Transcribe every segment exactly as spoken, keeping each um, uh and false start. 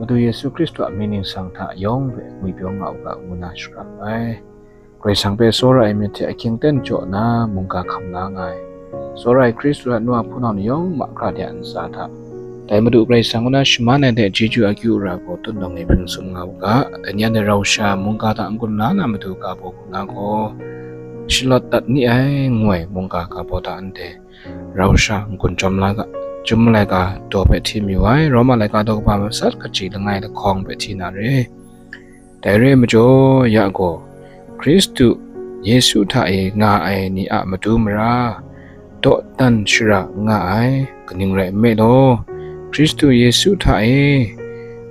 Madu Yesu Hkristu a mying ningsang hta yawng hpe ngwipyaw nga u ga, ngu na shara ai. Karai Kasang hpe tsawra ai myit hte ahkying ten jaw nna mungga hkam la nga ai, tsawra ai Hkristu a nu a hpunau ni yawng mahkra de a ntsa hta, dai Madu Karai Kasang kaw na shaman ai hte chyeju akyu ara gaw tut nawng e hpring sum nga u ga. Dai ni anhte rau sha mungga hta n-gun la na matu ga baw hku na gaw, shalawt dat ni ai, ngu ai mungga ga baw hta anhte rau sha n-gun chyawm la ga. Chyum laika daw hpe hti mayu ai, Roma laika daw kaba masat kaji langai lahkawng hpe hti na re. Dai re ai majaw, ya gaw, Hkristu Yesu hta e nga ai ni a matu mara, dawdan shara n nga ai, kaning rai nme law, Hkristu Yesu hta e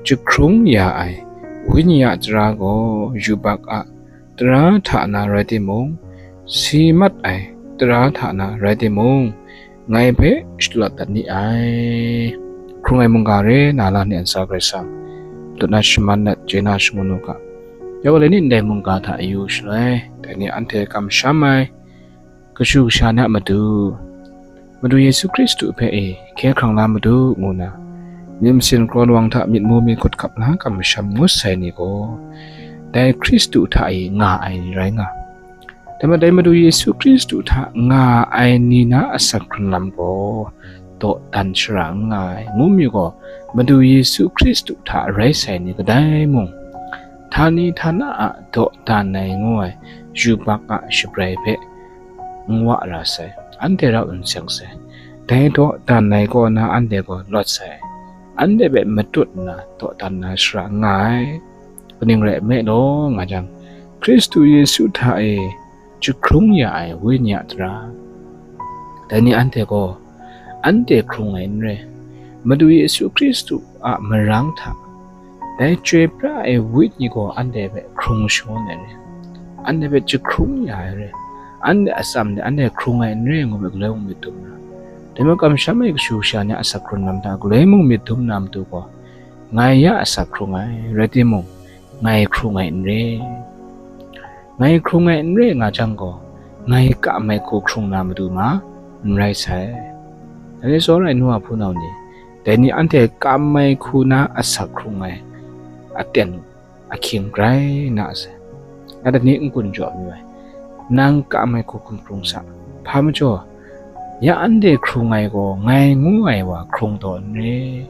jahkrung ya ai Wenyi a tara gaw yubak a tara hta na rai timung, si mat ai tara hta na rai timung, ngai hpe shalawt dat ni ai. Hkrung ai mungga re, na la ni a ntsa Karai Kasang, tut na shaman let, chye na shangun u ga. Ya gaw, dai ni ndai mungga hta yu shaloi, dai ni anhte kamsham ai kashu kasha ni a matu, Madu Yesu Hkristu hpe e hkye hkrang la matu, ngu na, myit masin kraw lawang hta myit mu myit hkut hkap la kamsham ngut sai ni gaw, dai Hkristu hta e nga ai ni rai nga. Dai majaw, dai Madu Yesu Hkristu hta nga ai ni na asak hkrun lam gaw dawdan shara n nga ai, ngu mi gaw, Madu Yesu Hkristu hta rai sai ni kadai mung, htani htana a dawdan ai ngu ai yubak a shabrai hpe n wa ra sai, anhte rau n seng sai. Dai dawdan ai kaw na anhte gaw lawt sai, anhte hpe matut nna dawdan na shara n nga ai. Kaning rai nme law, nga jang, Hkristu Yesu hta e jahkrung ya ai Wenyi a tara, dai ni anhte gaw anhte hkrung ai n re, Madu Yesu Hkristu a marang hta dai Chyoi pra ai Wenyi gaw anhte hpe hkrung shangun ai re, anhte hpe jahkrung ya ai re, anhte atsam de anhte hkrung ai n re, ngu myit galoi mung myit dum na, dai majaw kamsham ai kashu kasha ni a asak hkrun lam hta galoi mung myit dum na matu gaw, ngai ya asak hkrung ai rai timung, ngai hkrung ai n re. Ngai hkrung ai n re nga jang gaw, ngai kam ai hku hkrung na matu ma n rai sai. Dai ni tsawra ai nu a hpunau ni, dai ni anhte kam ai hku na asak hkrung ai aten ahkying grai na sai. Ngai dai ni n-gun jaw mayu ai, nang kam ai hku hkum hkrung sa. Hpa majaw, ya anhte hkrung ai gaw ngai ngu ai wa hkrung taw n re.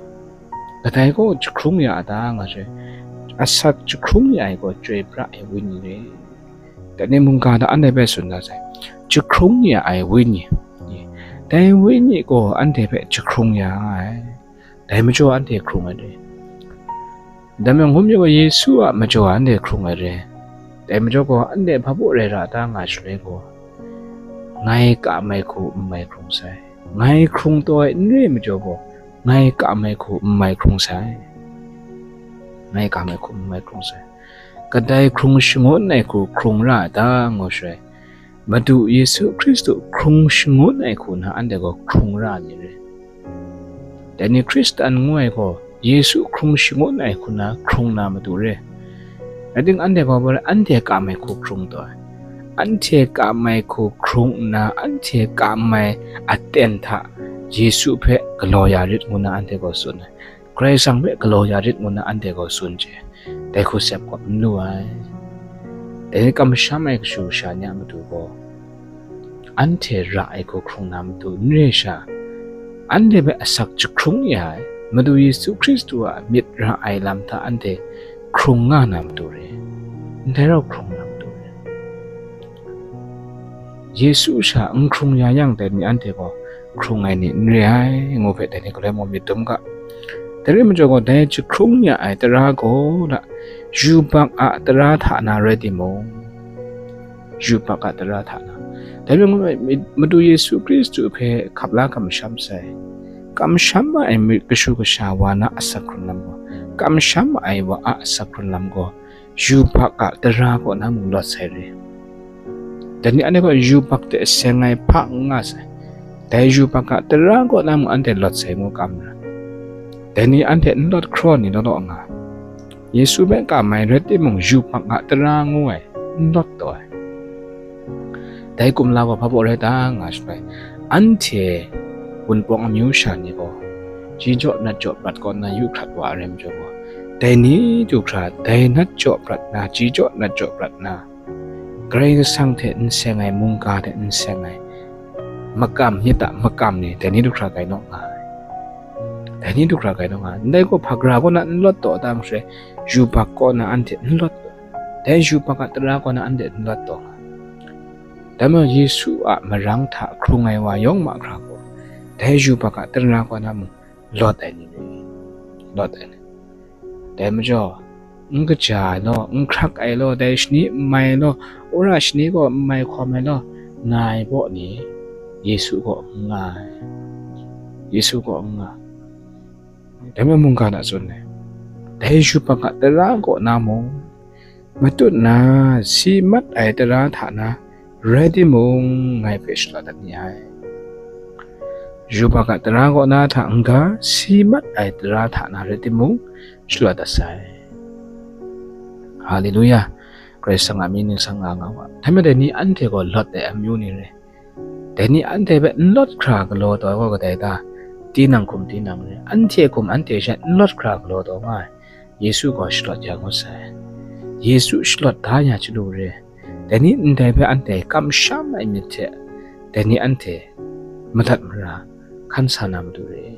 Kadai gaw jahkrung ya a ta, nga sai. Asak jahkrung ya ai gaw Chyoi pra ai Wenyi re. Dai ni mungga hta anhte hpe tsun da sai, jahkrung ya ai Wenyi. Dai Wenyi gaw anhte hpe jahkrung ya nga ai. Dai majaw anhte hkrung ai re. Dai majaw, ngu mi gaw, Yesu a majaw anhte hkrung ai re. Dai majaw gaw, anhte hpa baw rai ra ta nga shaloi gaw, ngai kam ai hku n mai hkrung sai. Ngai hkrung taw ai n re majaw gaw, ngai kam ai hku n mai hkrung sai. Ngai kam ai hku n mai hkrung sai. Kadai hkrung shangun ai hku hkrung ra ai ta, ngu shaloi, Madu Yesu Hkristu hkrung shangun ai hku na anhte gaw hkrung ra ni re. Dai ni Hkristan ngu ai gaw, Yesu hkrung shangun ai hku na hkrung na matu re. Rai timung, anhte gaw, anhte kam ai hku hkrung taw ai. Anhte kam ai hku hkrung nna, anhte kam ai aten hta Yesu hpe galaw ya rit ngu na anhte gaw tsun ai. Karai Kasang hpe galaw ya rit ngu na anhte gaw tsun chye. Dai hku sep kawp n lu ai. Dai ni kamsham ai kashu kasha ni a matu gaw, anhte ra ai hku hkrung na matu n re sha, anhte hpe asak jahkrung ya ai, Madu Yesu Hkristu a myit ra ai lam hta anhte hkrung nga na matu re, ndai rau hkrung na matu re. Yesu sha n hkrung ya yang, dai ni anhte gaw hkrung ai ni n re ai, ngu hpe dai ni galoi mung myit dum ga. Dai rai majaw gaw, dai jahkrung ya ai tara gaw, yubak a tara hta na rai timung, yubak a tara hta na, dai rai ngu ai, Madu Yesu Hkristu hpe hkap la kamsham sai, kamsham ai myit kashu kasha wa na asak hkrun lam gaw, kamsham ai wa a asak hkrun lam gaw, yubak a tara kaw na mung lawt sai re. Dai ni anhte gaw yubak hte seng ai hpa n nga sai. Dai yubak a tara kaw na mung anhte lawt sai ngu kam ra. Dai ni anhte n lawt hkraw ni law law nga. Yesu hpe kam ai rai timung, yubak a tara ngu ai n lawt taw ai. Dai kumla gaw hpa baw rai ta nga shaloi, anhte Wunpawng amyu sha ni gaw, ji jaw nat jaw prat kaw nna yu hkrat wa ai rai majaw gaw, Dai ni du hkra, dai nat jaw prat na, ji jaw nat jaw prat na, Karai Kasang hte n seng ai, mungga hte n seng ai, makam, myit a makam ni, dai ni du hkra gai naw nga ai. Dai ni du hkra gai naw nga ai. Ndai gaw hpagra kaw na n lawt taw, dang hkre, yubak kaw na anhte n lawt taw. Dai yubak a tara kaw na anhte n lawt taw nga ai. Dai majaw Yesu a marang hta hkrung ai wa yawng mahkra gaw, dai yubak a tara kaw na mung lawt ai ni re, lawt ai ni. Dai majaw, n kaja ai law, n hkrak ai law, dai shani n mai ai law, wora shani gaw n mai hkawm ai law, nga ai baw ni, Yesu gaw n nga ai. Yesu gaw n nga. Dai majaw mungga hta tsun ai. Dai yubak a tara kaw na mung, matut na si mat ai tara hta na rai timung, ngai hpe shalawt dat ni ai. Yubak a tara kaw na hta n-ga si mat ai tara hta na rai timung, shalawt dat sai. Haleluya! Karai Kasang a mying ningsang nga nga wa. Dai majaw dai ni anhte gaw lawt ai amyu ni re. Dai ni anhte hpe n lawt hkra galaw taw ai gaw kadai ta? Tinang hkum tinang re. Anhte hkum anhte she n lawt hkra galaw taw nga ai. Yesu gaw shalawt ya ngut sai. Yesu shalawt da ya chyalu re. Dai ni ndai hpe anhte kamsham ai myit hte, dai ni anhte madat mara hkan sa na matu re.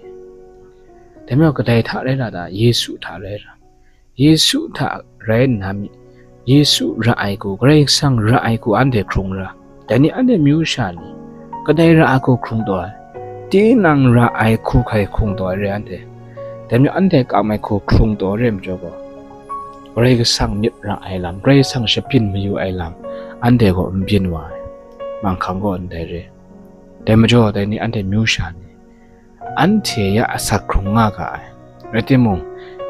Dai majaw kadai hta rai ra ta? Yesu hta rai ra. Yesu hta rai nna mi, Yesu ra ai hku, Karai Kasang ra ai hku anhte hkrung ra. Dai ni anhte myu sha ni, kadai ra ai hku hkrung taw ai? Tinang ra ai hku hkai hkrung taw ai re anhte. Dai majaw anhte kam ai hku hkrung taw re majaw gaw, Karai Kasang myit ra ai lam, Karai Kasang shabyin mayu ai lam, anhte gaw n byin wa ai. Manghkang gaw ndai re. Dai majaw dai ni anhte myu sha ni, anhte ya asak hkrung nga ga ai. Rai timung,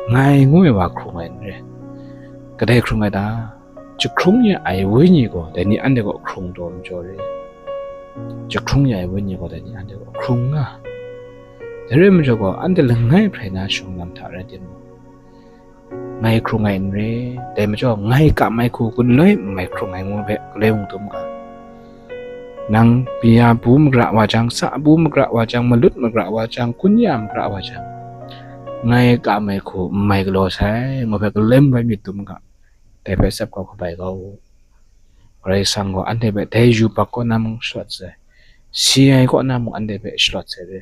ngai ngu ai wa hkrung ai n re. Kadai hkrung ai ta? Jahkrung ya ai Wenyi gaw dai ni anhte gaw hkrung taw majaw re. Jahkrung ya ai Wenyi gaw dai ni anhte gaw hkrung nga. Dai rai majaw gaw, anhte langai hprai na shawng lam hta rai timung, ngai hkrung ai n re. Dai majaw, ngai kam ai hku galoi n mai hkrung ai ngu hpe galoi mung dum ga. Nang bia bu magra wa jang, sa bu magra wa jang, malut magra wa jang, kun ya magra wa jang, ngai kam ai hku n mai galaw sai, ngu hpe galoi mung bai myit dum ga. Dai hpe tsep kau kabai kau u. Karai Kasang gaw anhte hpe dai yubak kaw na mung shalawt sai, si ai kaw na mung anhte hpe shalawt sai re.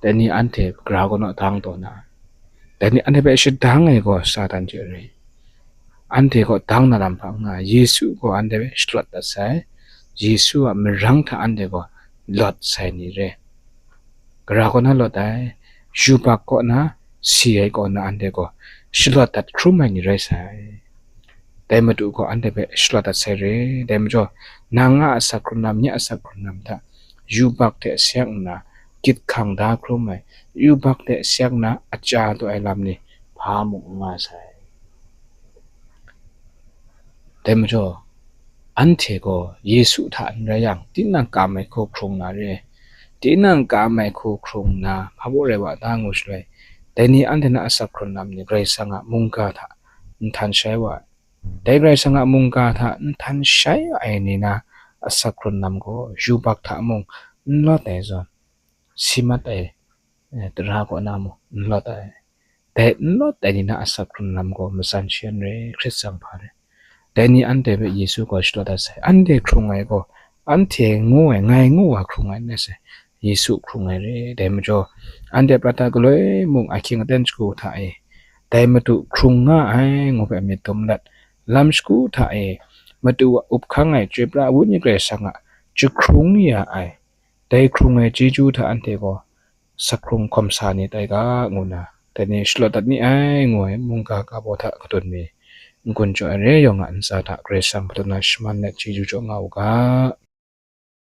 Dai ni anhte gara kaw na dang taw na, dai ni anhte hpe shadang ai gaw Satan hte re. Anhte kaw dang na lam hpa n nga, Yesu gaw anhte hpe shalawt dat sai. Yesu a marang hta anhte gaw lawt sai ni re. Gara kaw na lawt ai, yubak kaw na, si ai kaw na anhte gaw shalawt dat hkrum ai ni rai sai. Dai Madu gaw anhte hpe shalawt dat sai re. Dai majaw, nang a asak hkrun lam, nye a asak hkrun lam hta yubak hte seng nna, gyit hkang da hkrum ai, yubak hte seng nna aja taw ai lam ni hpa mung n nga sai. Dai majaw, anhte gaw Yesu hta n rai yang, tinang kam ai hku hkrung na re. Tinang kam ai hku hkrung nna, hpa baw rai wa ta ngu shaloi, dai ni anhte na asak hkrun lam ni Karai Kasang a mungga hta n htan shai wa ai. Dai Karai Kasang a mungga hta n htan shai ai ni na asak hkrun lam gaw yubak hta mung n lawt ai zawn, si mat ai, eh, tara kaw na mung n lawt ai. Dai n lawt ai ni na asak hkrun lam gaw matsan shi n re, hkrit tsang hpa re. Dai ni anhte hpe Yesu gaw shalawt dat sai. Anhte hkrung ai gaw, anhte ngu ai, ngai ngu wa hkrung ai n rai sai. Yesu hkrung ai re. Dai majaw, anhte prat hta galoi mung ahkying aten shagu hta e, dai Madu hkrung nga ai ngu hpe myit dum let, lam shagu hta e Madu a up hkang ai Chyoi pra ai Wenyi Karai Kasang a jahkrung ya ai, dai hkrung ai chyeju hta anhte gaw asak hkrung hkawm sa ni tai ga, ngu nna, dai ni shalawt dat ni ai, ngu ai mungga ga baw hta kadun mi, n-gun jaw ai re yawng a ntsa hta Karai Kasang hpadun na shaman let chyeju jaw nga u ga.